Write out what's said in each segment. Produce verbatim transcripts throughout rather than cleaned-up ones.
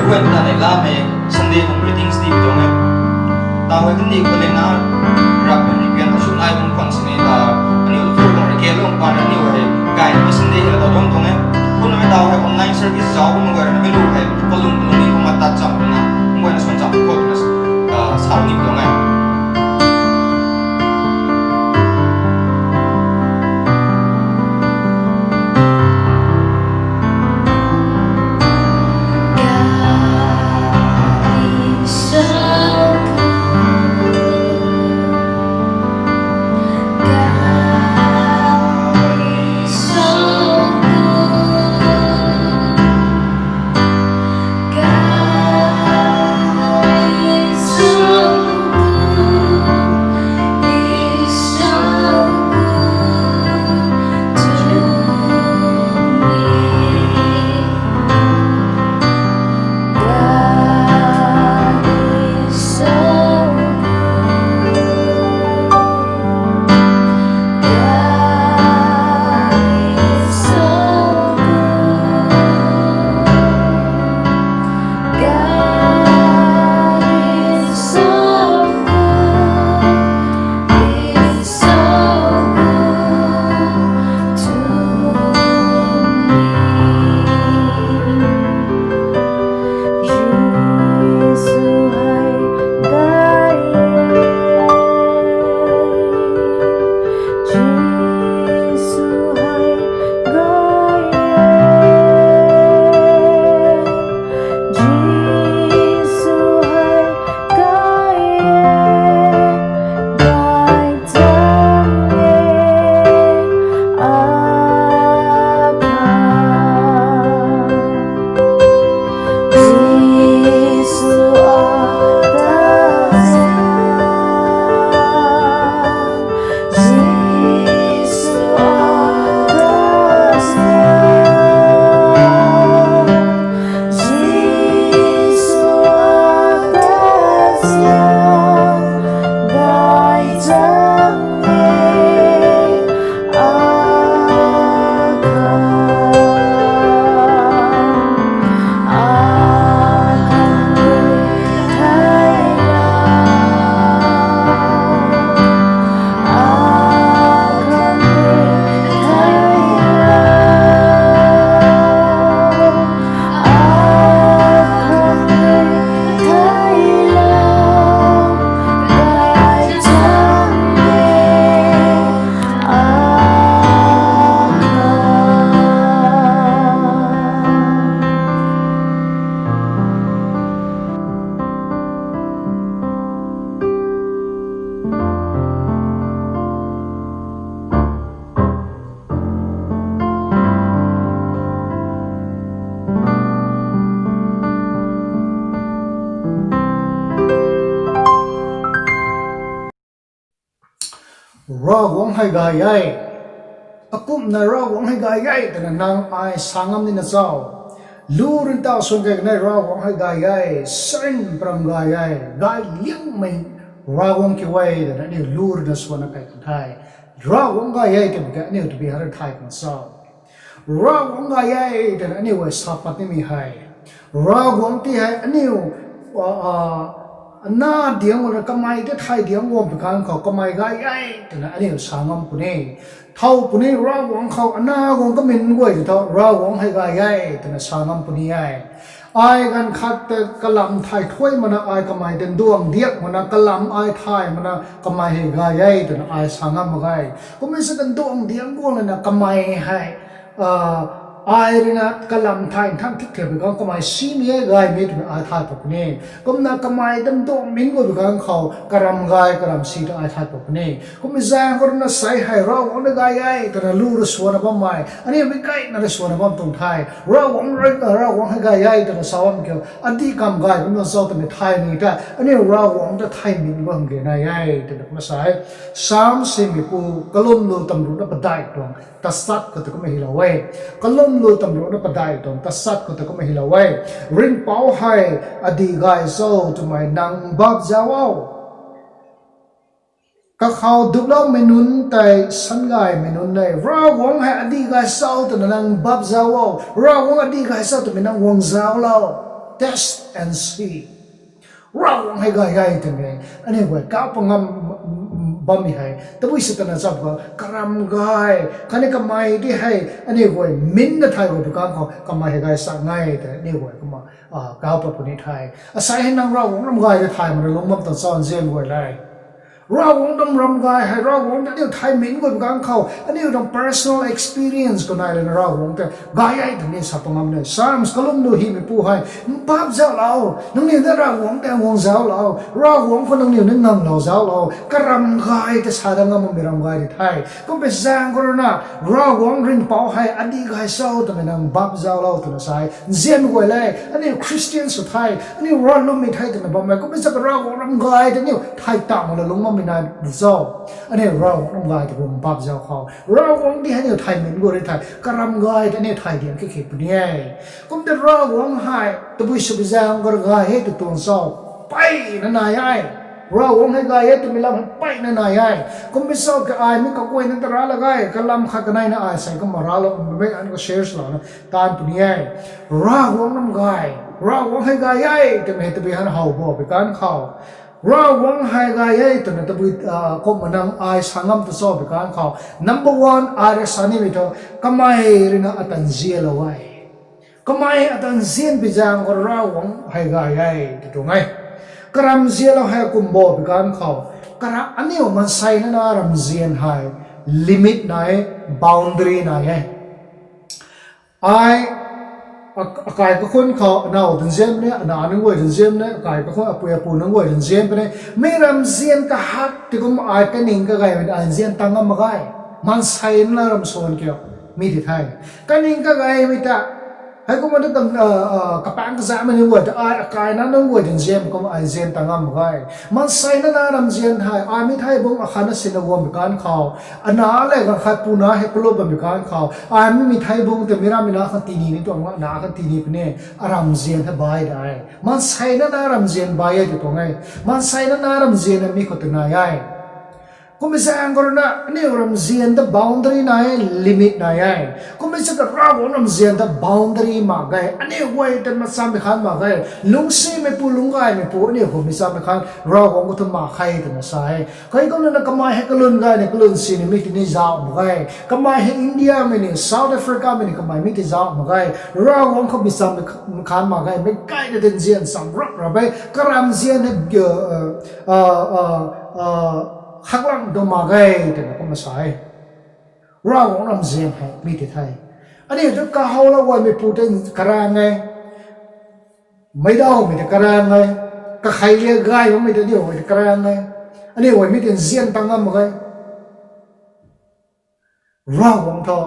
Kum ta nei lamei Sunday tuang greetings ti tuang e. Tau hei kandih khou lena rap kan ripian asu nai bam khwan sini ta aniu tu tuang rike lung pan aniu hei kai na Sunday hei tau dong tuang e. Kumna mei tau hei online service zau kum gay na mei lu hei kalung kalung ni kum tat cham na kum gay na suan cham khou na sa ni tuang e. Ravguangc hei gay e. Akumhna Ravguangc hei gay e twna nang ai sa ngam nina cho? Lu rui tau suan kei kanei Ravguangc hei gay e, sarin param gay e, gay liangmei Ravguangc kiu e twna aniu lu ruina suanna kei kan the. Ravguangc gay e twmei khe aniu tabui hei rui thay kan cho? Ravguangc gay e twna aniu e sa pat nimei hei, Ravguangc ti hei aniu, a, ana diang guangna kamei tei thay diang guang pui kan khou kamei gay e twna aniu sa ngam puni. Thow puni Ravguangc khou ana guang kamin guay tei tho Ravguangc hei gay e twna sa ngam puni e. Ai ganv khat tei kalam thay thuy mana ai kamei tei nduang diak mana kalam ai thay mana kamei hei gay e twna ai sa ngam mak ge. Kummei sa kan nduang diang guang lana kamei hei, a, ai ruina kalam thay nthan thik the pui kan kamei simei e gaymei twna ai thay pat puni. Kumna kamei tei nduang min guay pui kan khou karam gay karam si ta ai thay pat puni. Kummei zaeng khou ruina sei hei Ravguangc na gay e twna lu rui suanna bammei aniu mei kaina rui suanna bam tuang the. Ravguangc, Ravguangc hei gay e twna sa bam kiu adih kam gay bam tuang cho twmei thay ni ta aniu Ravguangc ta thay min bam ge nai e twna kumna sa e. Sam simeipu kalum lu tamruhna padeih tuang tachat khou ta kumna hylou e. Kalum lu tamruhna padeih tuang tachat khou ta kumna hylou e. Ringhpouc hei adih gay cho twmei nang bap zauc o. Kakhou duploumei nunc tei sangaymei nunc e. Ravguangc hei adih gay cho twna nang bap zauc o. Ravguangc adih gay cho twmei nang guang zauclou. Test and see. Ravguangc hei gay e twmei aniu guay kauc pat ngam bammei hei tabui sw tana chap khou karam gay khatni kamei di hei aniu guay minna thay guay pi kang khou kamei hei gay sa nge tei aniu guay kumna kauc pat puni the. Asei hei nang Ravguangc ram gay tei thay mana lungc bam tuang cho nzian guay le? Ravguangc tuang ram gay hei Ravguangc ta aniu thay min guay pi kang khou aniu tuang personal experience khou nai lana Ravguangc ta gay e twmei sa pat ngam ne. Psalms kalum nu hymeipu hei mpap zauc lou, nangniw na Ravguangc ta guang zauc lou, Ravguangc khou nangniw na nganglou zauc lou, karam gay ta sa dat ngam bammei ram gay di the. Kumpui zaeng khou rui na Ravguangc ringhpouc hei adih gay cho twmei nang mpap zauc lou twna sa e. Nzianmei guay le, aniu Christian sw the, aniu Ravguangc lwmmei the twna bam e. Kumpui zaeng khou Ravguangc ram gay ta aniu thay tang mana lungc bammei nai cho? Aniu Ravguangc ram gay ta kum mpap zauc khou Ravguangc di hei aniu thay min guay rui the, karam gay ta aniu thay dian khe khe puni e. Kum ta Ravguangc hei tabui sw pi zaeng khou gay e tw tuang cho? Peyna nai e. Ravguangc hei gay e twmei lam hei peyna nai e. Kumpui zaeng khou ai mi kaguayna ta rala gay kalam khat kaneina ai sei kumna ralou mei an khou share swlouna taanv puni e. Ravguangc ram gay, Ravguangc hei gay e twmei hei tabui han how bo pi kang khou Ravguangc hei gay e twna tabui kumna nang ai sa ngam tu cho pi kang khou number one ai rui sa nimei thu kamei rui na ata nzianlou e. Kamei ata nzian pi zaeng khou Ravguangc hei gay e tw tuang e. Karam nzianlou hei kum bo pi kang khou kara aniu maansei na na ram nzian hei limit nai e, boundary nai e. Ai akai kakhun khou anac ta nzian puni, anac nunc guay ta nzian puni, akai kakhun apui apu nunc guay ta nzian puni. Mi ram nzian kahak ti kum ai kaning kagaymei ta ai nzian tang ngam mak ge. Maansei na ram suan kiu mi ti the. Kaning kagaymei ta heikumna tu kapaeng kazanhmei nunc guay ta ai akai na nunc guay ta nzian kum ai nzian tang ngam mak ge. Maansei na na ram nzian hei ai mi thei bung akhatna sina guang pi kang khou, anac le ganv khat puna hei kalup bam pi kang khou ai mi mi thei bung ta mi rammei na khang tini ni tuang anac khang tini puni. Aram nzian hei bai de. Maansei na na ram nzian bai e tw tuang e. Maansei na na ram nzian na mi khou ta nai e. Kummei zaeng khou rui na aniu ram nzian ta boundary nai e, limit nai e. Kummei zaeng khou Ravguangc ram nzian ta boundary mak ge. Aniu guay ta machammei khan mak ge. Lungcsimeipu, lungcgaymeipu aniu khou machammei khan Ravguangc khou thu mak khe twna sa e. Heikumna na kamei hei kalun gayna kalun sini mi ti ni zauh mak ge. Kamei hei Indiamei ni, South Africamei ni kamei mi ti zauh mak ge. Ravguangc khou machammei khan mak ge. Meic gayna ta nzian cham rap rap e. Karam nzian hei khaklang tu mak ge twna kumna sa e. Ravguangc ram nzian hei mi ti the. Aniu tu kahowlou guaymeipu tei karaeng e. Meicdawmei tei karaeng e. Kakhei lia gay bammei tei aniu guay tei karaeng e. Aniu guay mi tei nzian tang ngam mak ge. Ravguangc thu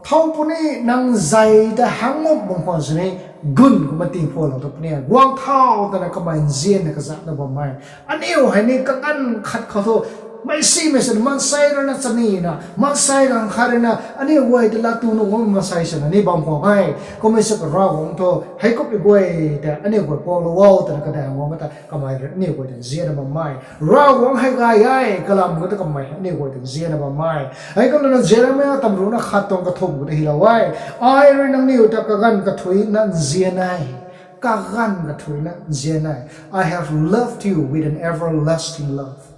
thow puni nang zei ta hangmuk bam khwan sini gun kumna tingphalou ta puni e. Guang thau twna kamei nzianna kazanc na bam e. Aniu hei ni kaganv khat khou thu meicsimei sini maansei rui na chanina, maansei ganv khat rui na aniu guay ta laa tu nunc guang maansei swna ni bam khwan e. Kummei zaeng khou Ravguangc thu heikumhmei guay ta aniu guay kuanglou o twna kadaeng guang ta kamei rui aniu guay ta nzianna bam e. Ravguangc hei gay e, kalam khou ta kamei aniu guay ta nzianna bam e. Heikumna Jeremia tam ruhna khat tuang kathumh khou ta hylou e. Ai rui nangniw ta kaganv kathuicna nzian e. Kaganv kathuicna nzian e. I have loved you with an everlasting love.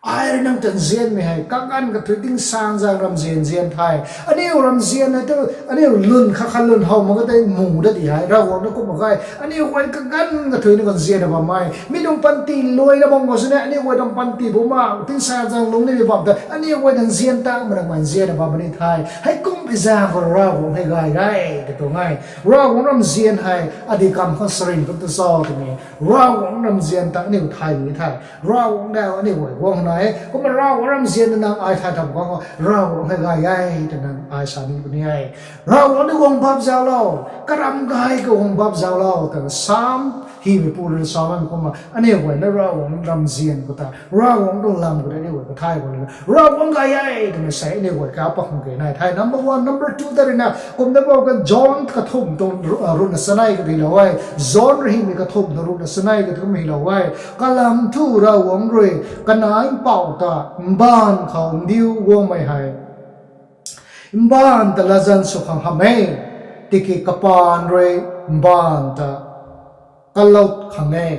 Ai rui nang ta nzianmei hei kaganv kathuic tingsaengzaeng ram nzian nzian the. Aniu ram nzian hei tu aniu lwn khat khat lwn how mak ka tei mu dat di hei Ravguangc na kum mak ge. Aniu guay kaganv kathuicna kan nzianna bam e. Mi tuang panty luaina bam khwan sini aniu guay tuang panty bu ma tingsaengzaeng lungc nimei bam ta aniu guay ta nzian tang mana kamei nzianna bam puni the. Heikumhmei zaeng khou Ravguangc hei gay e tw tuang e. Ravguangc ram nzian hei adih kam khang sarin kum tu cho twmei Ravguangc ram nzian ta aniu thay ni the. Ravguangc na aniu guay guang na e. Kumna Ravguangc ram nzian ta nang ai thay tham guang khou Ravguangc hei gay e twna ai sa ni puni e. Ravguangc ni guang bap zauclou, karam gay khou guang bap zauclou twna Psalm hymeipu rui sa bammei kumna aniu guay na Ravguangc ram nzian khou ta Ravguangc tuang lam khou ta aniu guay kathay khou lana Ravguangc gay e twmei sei aniu guay kauc pat khang key nai the. Number one, number two ta rui na kumna bam khou John kathumh tuang ruhna chanei khou ta hylou e. John rui hymei kathumh tuang ruhna chanei khou ta kum hylou e. Kalam thu Ravguangc rui kanac mpouh ta mbaanv khou ndiu guangmei hei mbaanv ta latzan sw khang hamh e, tiki kapaan rui mbaanv ta kalou khang e.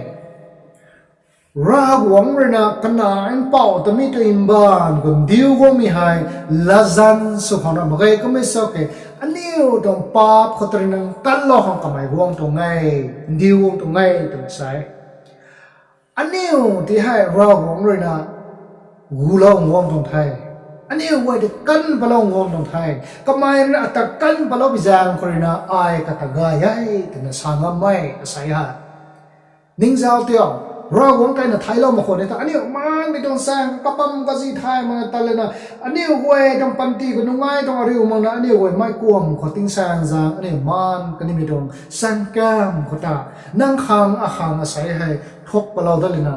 Ravguangc ruina kanac mpouh ta mi tu mbaanv khou ndiu guangmei hei latzan sw khang ra mak ge. Kumna sa ke, aniu tuang paap khou ta ruina kalou khang kamei guang tuang e, ndiu guang tuang e twna sa e. Aniu ti hei Ravguangc ruina gulou guang tuang the. Aniu guay ta kan palou guang tuang the. Kamei ruina ata kan paloupui zaeng khou ruina ai kata gay e twna sa ngammei asei ha. Ningzau tiau, Ravguangc kaina theiclou mak khwan ni ta, aniu maanmei tuang saeng kapam kazi thay makna tat lana, aniu guay tuang panty khou nungai tuang ariu makna aniu guay mei kuam khou tingsaeng zaeng aniu maan kanimei tuang saeng kam khou ta, nang khang akhang asei hei thuak palou dat lana,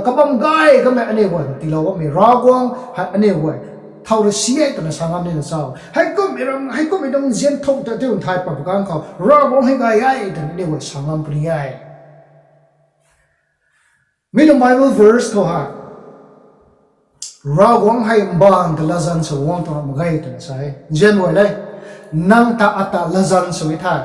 kabam gay kamei aniu guay tiilou bammei Ravguangc hei aniu guay thow rui si e twna sa ngam nina cho? Heikum, heikumhmei tuang zian thuk ta tiu thay pat pw kang khou Ravguangc hei gay e twna aniu guay sa ngam puni e. Mi tuang Bible verse khou hei Ravguangc hei mbaanv ta latzan sw guang tuang mak ge twna sa e. Nzian guay le, nang ta ata latzan sw e the.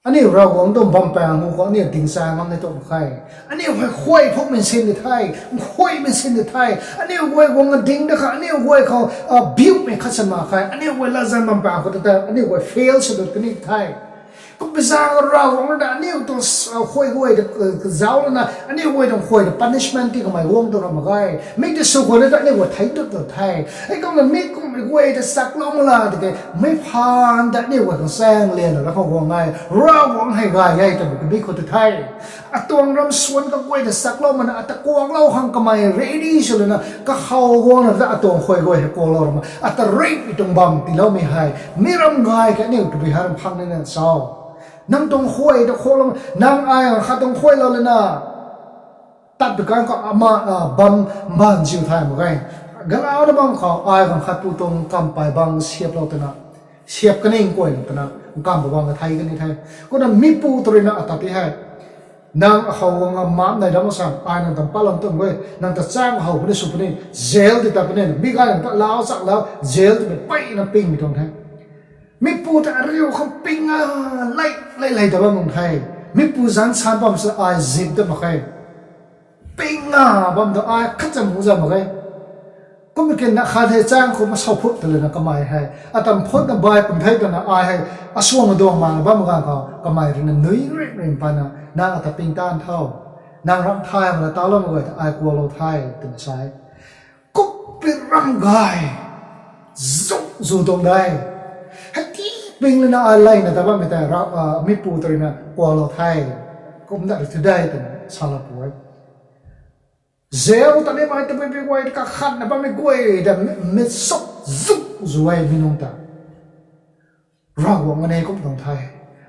Aniu Ravguangc tuang bampan hu khou aniu tingsaeng ngam ni tuang mak khe. Aniu hei khuay phukmei sin di the, nkhuaymei sin di the. Aniu guay guang ading da kha, aniu guay khou biumei khat sa mak khe. Aniu guay latzan bampan khou ta aniu guay fail sw dut kani the. Kumna zaeng Ravguangc ruina aniu tuang khuay guay ta zauc lana aniu guay tuang khuay ta punishment ti kamei guang tuang ra mak ge. Mi ta sw khwan ni ta aniu guay thei dut dut the. Heikumna mi kummei guay ta chaklou mak la tiki, mei phaan ta aniu guay khang saeng lianna ra khou guang e, Ravguangc hei gay e twmei kabi khou ta the. Atuang ram swan kaguay ta chaklou makna ata kuaklou khang kamei ready sw lana kakhou guangna ta atuang khuay guay hei kuaklou ra ma, ata ringhmei tuang bam tiiloumei hei mi ram gay ke aniu tabui hei ram phang nina cho? Nang tuang khuay ta khuaklou, nang ai khang khat tuang khuaylou lana tat pw kang khou ama bam mbaanv ziu thay mak ge. Galauna bam khou ai khang khat pu tuang kampay bang siaplou twna, siap kaning kuaylou twna, kampa bang ka thei kani the. Kumna mipu ta ruina ata ti hei, nang akhou guang a maanc nai dam san, ai nang tam patlan tuang e, nang ta chaeng how puni sw puni, jail ti tat puni, mi gay nang ta lau chak lau, jail twmei peyna pingmei tuang the. Mipu ta ariu khang ping a, lei lei lei ta bam nung the. Mipu zanc san bam sa ai zip dat mak khe. Ping a bam ta ai khat cham hu zam mak khe. Kumna kin na khat hei chaeng khou masau phut ta lana kamei hei, atam phutna bai pum thei twna ai hei, asuang duang mana bam ganv khou kamei ruina nui rim rim pana, nang ata ping taanv tho. Nang ram thay mana taloumei guay ta ai kuaklou the twna sa e. Kummei ram gay, zu zu tuang de. Hei ti ping lana ai leina ta bammei tei, mipu ta ruina kuaklou the. Kumna ri thu de twna salou pu e. Jail ta nimei tabui pui guay ta kakhatna bammei guay ta mi, mi suk zu zu e mi nung ta. Ravguangc aniu kum tuang the.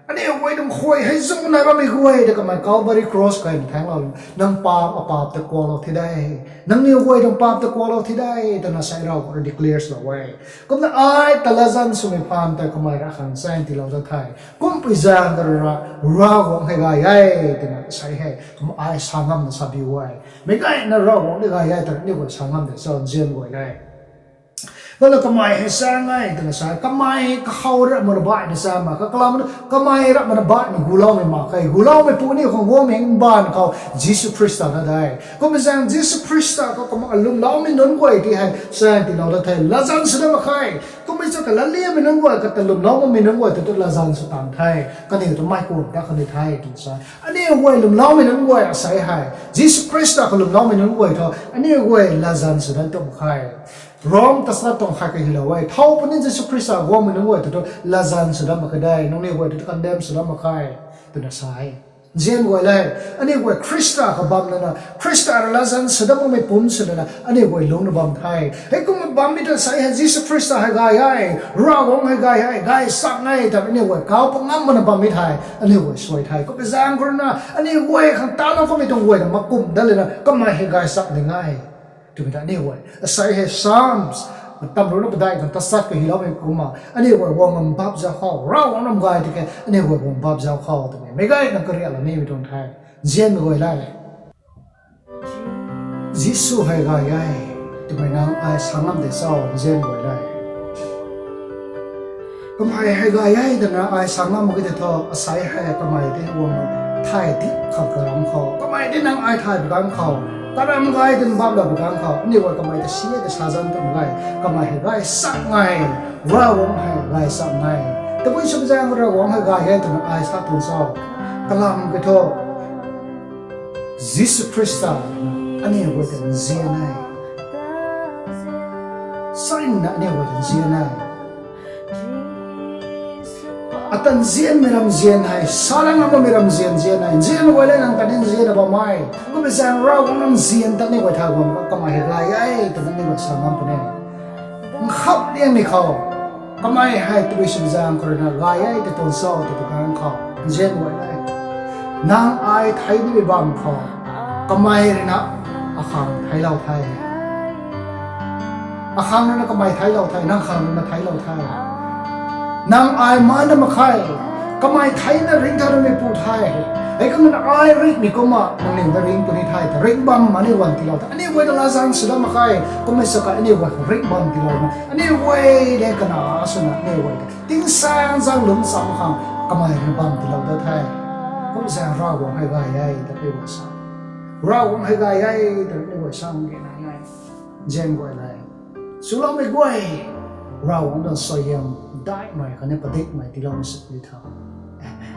Aniu guay tuang khuay hei zu nai bammei guay ta kamei Calvary Cross kaina thaengclou, nang paap, apaap ta kuaklou thi de. Nangniw guay tuang paap ta kuaklou thi de twna sei Ravguangc rui declare swlou e. Kumna ai ta latzan swmei phaan tei kamei ra khang chaeng tiilou dat the. Kumpui zaeng kara ra, Ravguangc hei gay e twna sei hei, kumna ai sa ngamna sa bi e. Meic gayna Ravguangc ni gay e twna aniu guay sa ngam de cho, nzian guay le? Kumna kamei hei chaeng e twna sa, kamei kakhou ra mana baihna sa mak khe, kalam kamei ra mana baihna guloumei mak khe. Guloumei pu aniu khang guangmei mbaanv khou Jisu Khrista na de. Kumna zaeng Jisu Khrista khou kumna lwmloumei nunc guay ti hei chaeng tiilou dat the, latzan sw dat mak khe. Kummei cha ta latliammei nunc guay kata lwmlou makmei nunc guay ta tu latzan sw tan the. Kaniw ta mei kuam ta kani the twna sa. Aniu guay lwmloumei nunc guay asei hei, Jisu Khrista khou lwmloumei nunc guay thu aniu guay latzan sw dat tuang khe. Rom ta sa tuang khat kahilou e, thow puni Jisu Khrista guangmei nunc guay ta tu latzan sw dat mak khe de, nangniw guay ta tu condemn sw dat mak khe twna sa e. Nzian guay le, aniu guay Khrista khou bam lana, Khrista rui latzan sw dat makmei pumc sw lana aniu guay lungcna bam the. Heikumna bammei ta sei hei Jisu Khrista hei gay e, Ravguangc hei gay e, gay chang e ta aniu guay kauc pat ngam mana bammei thei aniu guay suai the. Kumna zaeng khou ruina aniu guay khang talou kamei tuang guay ta makum dat lana kamei hei gay chak ding e twmei ta aniu guay asei hei Psalms, Tamrucna Padeih khang tasat kahiloumei kumna aniu guay guang bam bap zauc khou, Ravguangc ram gay tiki aniu guay guang bap zauc khou twmei meic gayna kariaklou nimei tuang the. Nzianmei guay le, Jisu hei gay e twmei nang ai sa ngam de cho, nzian guay le? Kamei hei gay e twna ai sa ngam mak ge tei thu, asei hei kamei tei guang thay dip khang karam khou, kamei tei nang ai thay bi ganv khou, karam gay twna bam lou bi ganv khou, aniu guay kamei ta si e ta sa zan twmei gay, kamei hei gay sak ngai, Ravguangc hei gay sak ngai. Tabui sw zaeng Ravguangc hei gay e twna ai sa tuang cho? Kalam kiu thu, Jisu Khrista aniu guay ta nzian e. Saina aniu guay ta nzian e. Ata nzianmei ram nzian hei, sa lang ngam bammei ram nzian nzian hei, nzianmei guay le nang ta ni nzianna bammei. Kummei zaeng Ravguangc nang nzian ta aniu guay tha guang kamei hei gay e twna aniu guay sa ngam puni. Nkhap liangmei khou, kamei hei tabui sw zaeng khou ruina gay e tei tuang cho tw tu ganv khou, nzian guay le, nang ai thei nimei bam khou, kamei ruina akhang theiclou the. Akhang ruina kamei theiclou the, nang khang ruina theiclou the. Nang ai mana mak khe, kamei theina ringcthau nimei pu the. Heikumna ai ringcmei kumna nangniw na ringc puni the, ta ringc bam aniu guay tiilou the. Aniu guay ta latzan sw dat mak khe, kummei sa kha aniu guay ringc bam tiilouna, aniu guay le kana swna aniu guay ta tingsaengzaeng lungc cham khang kamei ruina bam tiilou dat the. Kum zaeng Ravguangc hei gay e ta aniu guay sa, Ravguangc hei gay e ta aniu guay sa mak ge nai e. Nzian guay le, swloumei guay, Ravguangc tuang suaihiam daihmei khatni padikmei tiiloumei sw pui tho. Amen.